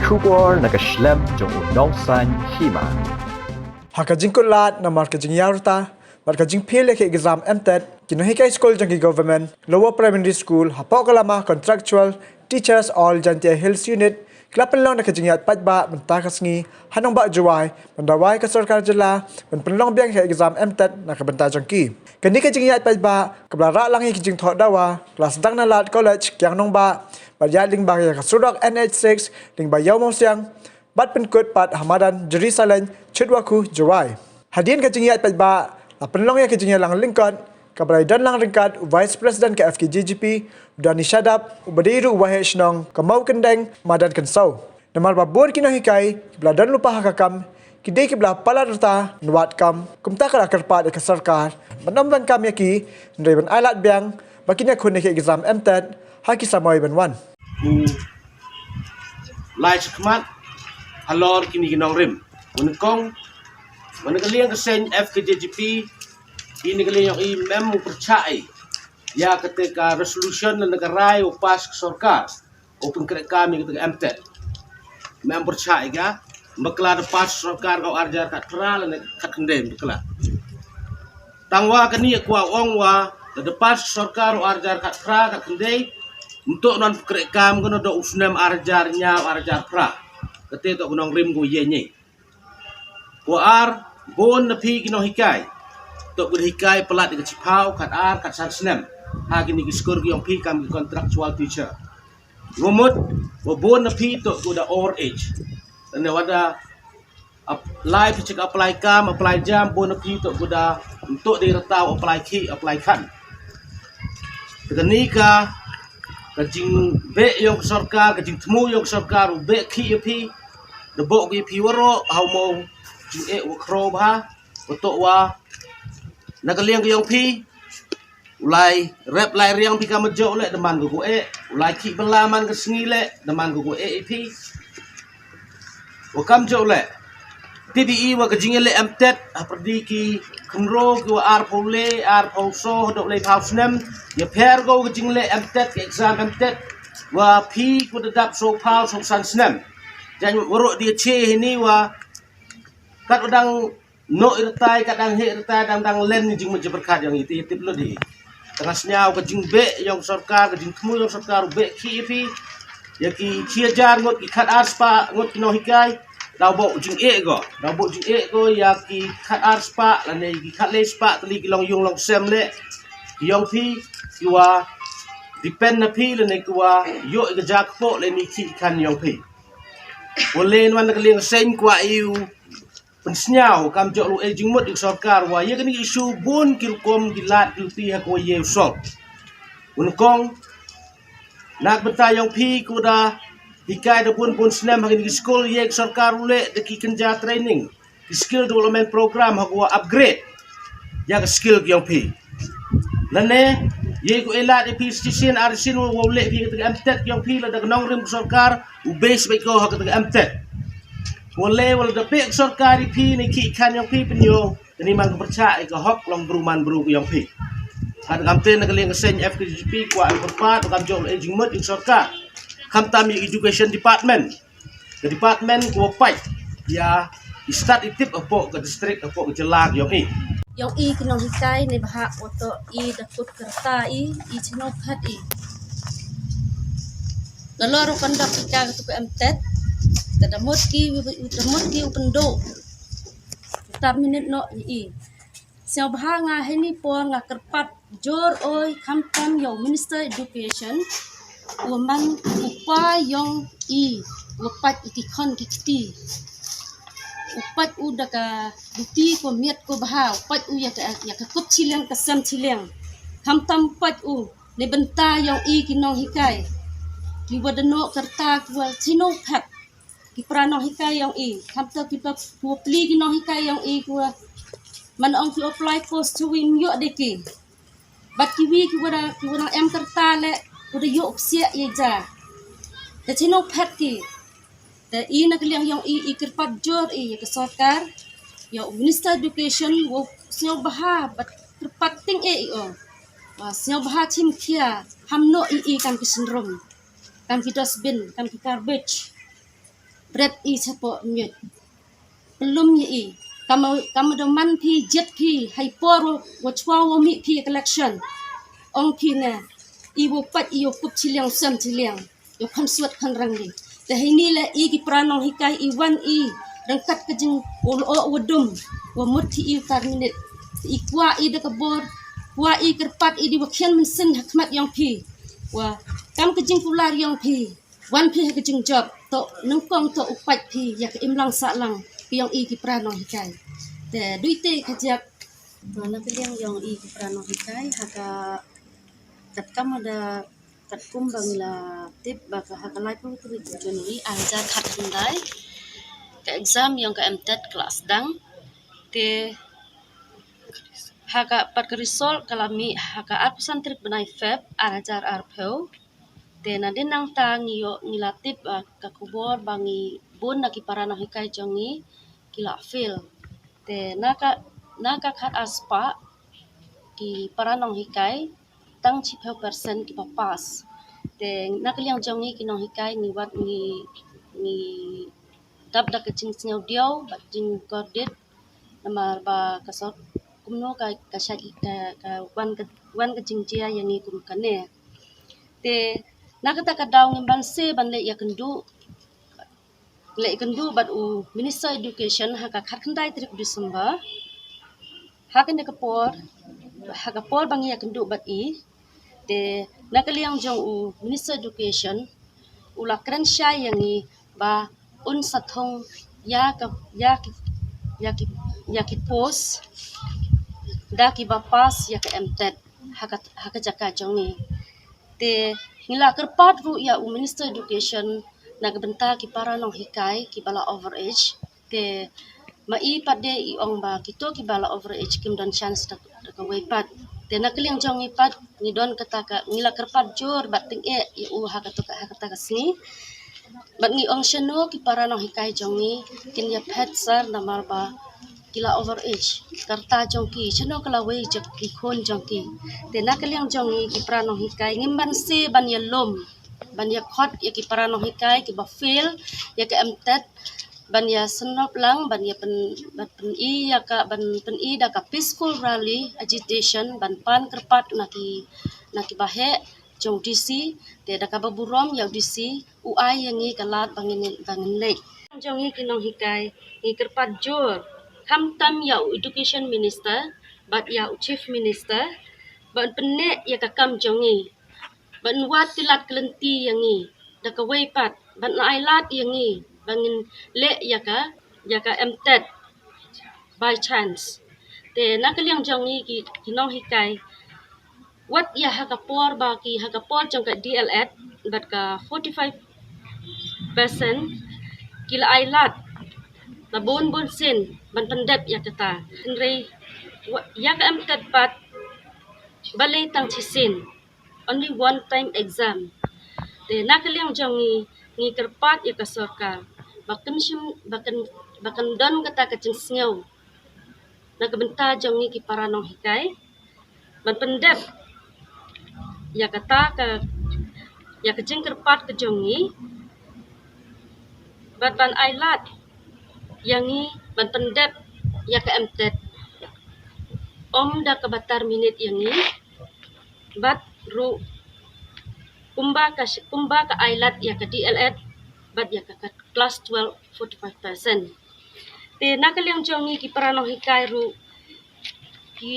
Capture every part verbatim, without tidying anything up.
Khubor na ka shlem jong u nongsan hima. Ha ka jingkutlad namar ka jingïarta bad ka jingphill ïa ki exam MTET, ki nonghikai skul jong ki Government Lower Primary School hapoh ka lama Contractual Teachers All Jaintia Hills Unit ki la pynlong da ka jingïaid paidbah mynta ka sngi ha nongbah Jowai ban dawa ïa ka sorkar jylla ban pynlong biang ïa ka exam MTET na ka bynta jong ki. Kane ka jingïaid paidbah kaba la rah lang ïa ki jingthoh dawa ka la sdang na lad College Kiang Nangbah bad ïaid lyngba ïa ka surok NH six lyngba Ïew Mawsiang bad pynkut pat ha madan Jri Saleng, Chutwakhu, Jowai. Hadien ka jingïaid paidbah la pynlong ïa ka jingïalang lyngkot kaba la ïadon lang ryngkat u Vice President ka FKJGP, u Dani Shadap, uba dei ruh u Waheh Shnong ka Mawkyndeng, madan Kynsaw. Namar ba bun ki nonghikai kiba la don lypa ha ka kam ki dei kiba la palat rta ban wad kam, kumta ka la kyrpad ïa ka sorkar ban ym donkam ïa ki, hynrei ban ailad biang ba kin ïakhun ïa ka exam MTET ha ki samoi ban wan. U lai shakhmat halor kine ki nongrim. Nyngkong, na ka liang ka seng FKJGP, kine ka liang ïong i mem u pyrchah i ïa kata ka resolution lane ka rai u pass ka sorkar u pynkhreh kam ïa kata ka MTET. Mem pyrchah i ka, bakla da pass sorkar ka u ar hajar khatphra lane khatkhyndai, bakla. Tangwa kane ka kwah ong wa da pass sorkar u ar hajar khatphra khatkhyndai, mynta ngan pynkhreh kam kano da u snem ar hajar hynñiew, ar hajar phra. Kata to ka nongrim ko ïa ngi. Ko ar, bun na phi ki nonghikai to ko hikai palat ïa ka chiphaw, khatar, khatsan snem ha kine ki skul ki ïong phi kam ki contractual teacher. Ngumut wa bun na phi to ko da over age. Lane wa da ap-, lai phi check apply kam, apply jam, bun na phi to ko da mynta dei rta u apply khih, apply khan. Te kane ka, ka jingbeh ïong ka sorkar, ka jingthmu ïong ka sorkar u beh khih ïa phi, da boh khih ïa phi waroh ha u maw jingeh wa khraw bha. Wa to wa na ka liang ka ïong phi, u lai rep lai riang phi kam jooh leh da man ka ko eh, u lai khih bylla man ka sngi leh da man ka ko eh ïa phi. Wa kam jooh leh, tip i wa ka jingïaleh MTET hapyrdi ki khynraw ki wa arphew lai, arphew saw haduh laiphew snem, ïapher ko ka jingleh MTET, ka exam MTET wa phi ko da dap sawphew, sawsan snem. Jan waroh di che hini wa kat wa dang noh i rta i, kat dang heh i rta i, dang, dang len i jingmut jingpyrkhat ïong i, te tip lut hi. Te nga sngew ka jingbeh ïong sorkar, ka jingthmu ïong sorkar u beh khih ïa phi, ïa ki shi hajar ngut, ki khatar spah ngut ki nonghikai. Daw boh jingeh ko, daw boh jingeh ko ïa ki khatar spah lane ki khatlai spah tylli ki longïung longsem leh ki ïong phi, ki wa depend na phi lane ki wa ïoh ïa ka ja kpoh lane ki khan ïong phi. Wa leh wan na ka liang seng kwah i u pynsngew kam jooh lu eh jingmut ïa ka sorkar wa ïa kane ka issue bun ki rukom ki lad ki lynti ha ka wa ïa u solve. Nyngkong, na ka bynta ïong phi ko da hikai da bun bun snem ha kine ki skul, ïa ka sorkar u leh da ki kynja training, ki skill development program ha ka wa upgrade ïa ka skill ki ïong phi. Lane ïa ko i lad ïa phi shisien ar shisien wa u leh phi kata ka MTET ki ïong phi, lada ka nongrim ka sorkar u base beit ko ha kata ka MTET. Wa leh wa lada beh ka sorkar ïa phi ne khih khan ïong phi, pynïoh kane man ka pyrchah ïa ka hok long bru man bru ka ïong phi. Kat kamte na ka liang ka seng FKJGP kwah ai kyrpad kam jooh lu eh jingmut ïa ka sorkar, khamtam ïa ka education department, ka department ko wa pait ïa i stad i tip hapoh ka district, hapoh ka jylla ka ïong i. Ïong i ki nonghikai ne bha wa to i da kut ka rta i, i chino phat i. Nalor u conduct i ka katu ka MTET, te da mut ki, da mut ki u pynduh. Te minit noh i. Sngewbha nga hini por nga kyrpad jur oi khamtam ïa u Minister Education, u man u pa ïong i, u pait i ki khon ki kti. U pait u da ka duti ko miat ko bha, u pait u ïa ka, ïa ka kup chiliang ka sem chiliang. Khamtam pait u ne bynta ïong i ki nonghikai. Ki wa da noh ka rta ki wa chino phat. Ki para nonghikai ïong i, khamtam ki pa, ki wa pli ki nonghikai ïong i ki wa man ong ki apply post chu wi ym ïoh de ki. Bad ki wi ki wa da, ki wa nang em ka rta leh, ki wa da ïoh psiah ïa ja. Te chino phat ki. Te i na ka liang ïong i, i kyrpad jur i ïa ka sorkar, ïa u Minister Education, wa sngewbha bad kyrpad tyngeh i ong. Wa sngewbha chim khia, ham noh i i kam ki synrum, kam ki dustbin, kam ki garbage. Bret i chapoh nyut. Pelum i i. Kama, kama da man phi, jet phi, hai por wa, wa chwa wa mih phi election. Ong phi ne, i wa pat i wa kup chiliang sem chiliang. Yo khan suat khan rang di. Te hai ni le i ki para nonghikai i wan i rangkat ka jing wa lo wa dum wa mut phi i tar minit. Te i kwah i da ka bor, kwah i kyrpad i di wa khian mynsiem ha khmat yong phi. Wa kam ka jingkular yong phi. Wan phi ha ka jingjop, to nyngkong to u pait phi ya ka imlang sahlang phi yong i ki para nonghikai. Te dui te ka jak. To na ka liang yong i ki para nonghikai ha ka katkam da katkum ba ngi la tip ba ka ha ka lai pung tri June i ar hajar khat khyndai ka exam yong ka M TET class dang. Te ha ka pat ka result ka la mih ha ka arphew san tarik bnai Feb ar hajar arphew. Te na din nangta ngi ïoh ngi la tip, ah, ka khubor ba ngi bun na ki para nonghikai jong ngi ki la fail. Te na ka, na ka khat ar spah ki para nonghikai tang shiphew percent kiba pass. Te na ka liang jong ngi ki nonghikai ngi wat ngi, ngi dap da ka jingsngewdiaw bad jingkordit namar ba ka sor kumno ka, ka shait ka, ka wan ka, wan ka jingjia ïa ngi kum kane. Te na kata ka daw ngim banse ban leh ïakynduh, leh ïakynduh bad u Minister Education ha ka khat khyndai tarik December. Ha kane ka por, ha ka por ba ngi ïakynduh bad i, te na ka liang jong u Minister Education u la kren shai ïa ngi ba un sa thung ïa ka, ïa ki, ïa ki, ïa ki post da kiba pass ïa ka M TET ha ka, ha ka jaka jong ngi. Te ngi la kyrpad ruh ïa u Minister Education na ka bynta ki para nonghikai kiba la overage. Te ma i pat de i ong ba kito kiba la overage kim don chance da, da kawei pat. Te na ka liang jong ngi pat ngi don kata ka, ngi la kyrpad jur bad tyngeh ïa u ha kata ka, ha kata ka sngi. Bad ngi ong shano ki para nonghikai jong ngi kin ïaphet sar namar ba ki la overage. Ka rta jong ki, shano ka lawei jong ki khun jong ki. Te na ka liang jong ngi ki para nonghikai ngim banse ban ïalum, ban ïakhot ïa ki para nonghikai kiba fail ïa ka M TET, ban ïasnoh lang, ban ïa pyn, ban pyni ïa ka, ban pyni da ka peaceful rally agitation, ban pan kyrpad na ki, na kiba heh jong u DC. Te da kaba burom ïa u DC u ai ïa ngi ka lad ba ngin, ba ngin leit. Jong ngi ki nonghikai ngi kyrpad jur khamtam ïa u Education Minister bad ïa u Chief Minister ban pynneh ïa ka kam jong ngi, ban wad ki lad ki lynti ïa ngi da kawei pat, ban ai lad ïa ngi ba ngin leh ïa ka, ïa ka M TET by chance. Te na ka liang jong ngi ki, ki nonghikai, wat ïa ha ka por ba ki, ha ka por jong ka D.El.Ed bad ka forty-five percent ki la ai lad la bun bun sien ban pyndep ïa kata. Hynrei wa, ïa ka M TET pat balei tang shisien, only one time exam. Te na ka liang jong ngi ngi kyrpad ïa ka sorkar ba kan shim, ba kan, ba kan don kata ka jingsngew na ka bynta jong ngi ki para nonghikai ban pyndep ïa kata ka, ïa ka jingkyrpad ka jong ngi bad ban ai lad ïa ngi ban pyndep ïa ka M TET ym da kaba tar minit ïa ngi bad ruh kumba ka, kumba ka ai lad ïa ka D.El.Ed bad ïa ka, ka class twelve forty-five percent. Te na ka liang jong ngi ki para nonghikai ruh ki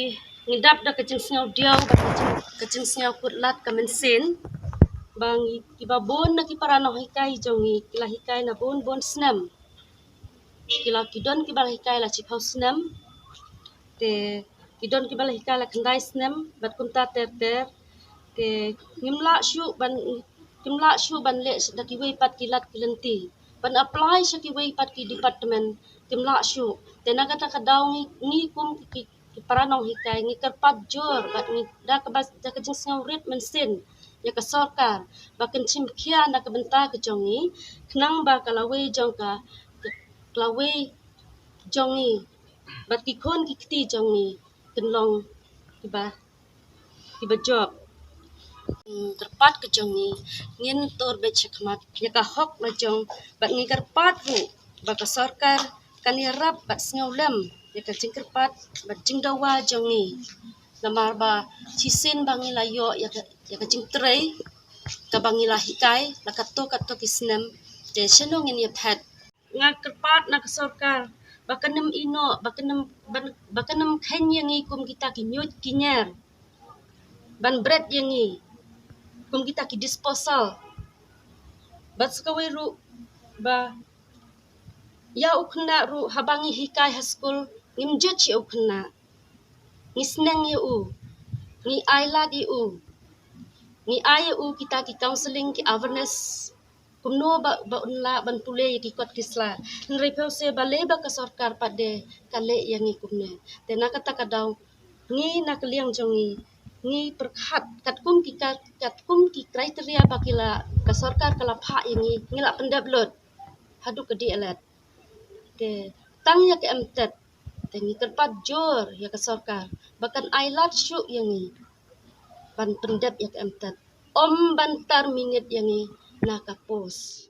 ngi dap da ka jingsngewdiaw bad ka jing, ka jingsngew kut lad ka mynsiem ba ngi kiba bun na ki para nonghikai jong ngi ki la hikai na bun bun snem. Ki la, ki don kiba la hikai la shiphew snem. Te ki don kiba la hikai la khyndai snem bad kumta ter ter. Te ngim lah shuh ban, ngim lah shuh ban leh da kiwei pat ki lad ki lynti ban apply sha kiwei pat ki department, ngim lah shuh. Te na kata ka daw ngi, ngi kum ki, ki para nonghikai ngi kyrpad jur bad ngi da kaba, da ka jingsngewrit mynsiem ïa ka sorkar ba kan shim khia na ka bynta ka jong ngi khnang ba ka lawei jong ka, ka lawei jong ngi bad ki khun ki kti jong ngi kan long kiba, kiba jop. Kyrpad ka jong ngi, ngin tur beit shakhmat ïa ka hok la jong, bad ngi kyrpad ruh ba ka sorkar kan ïarap bad sngewlem ïa ka jingkyrpad bad jingdawa jong ngi. Namar ba shisien ba ngi la ïoh ïa ka, ïa ka jingtrei kaba ngi la hikai la katto katto ki snem, te shano ngin ïa phet. Nga kyrpad na ka sorkar ba kan ym ïehnoh, ba kan ym, ba kan ym kheiñ ïa ngi kum kita ki ñiut ki ñiar, ban bret ïa ngi kum kita ki disposal. Bad sa kawei ruh ba ïa u khynnah ruh, haba ngi hikai ha skul, ngim judge ïa u khynnah, ngi sneng ïa u, ngi ai lad ïa u, ngi ai ïa u kita ki counselling, ki awareness, kumno ba, ba un lah ban pule ïa ki kot ki sla. Hynrei phi ong se balei ba ka sorkar pat de ka leh ïa ngi kumne. Te na kata ka daw ngi na ka liang jong ngi, ngi pyrkhat katkum ki kat, katkum ki criteria ba ki la, ka sorkar ka la phah ïa ngi, ngi la pyndep lut haduh ka D L Ed. Te tang ïa ka M Ted te ngi kyrpad jur ïa ka sorkar ba kan ai lad shuh ïa ngi ban pyndep ïa ka M Ted, ym ban terminate ïa ngi na ka post.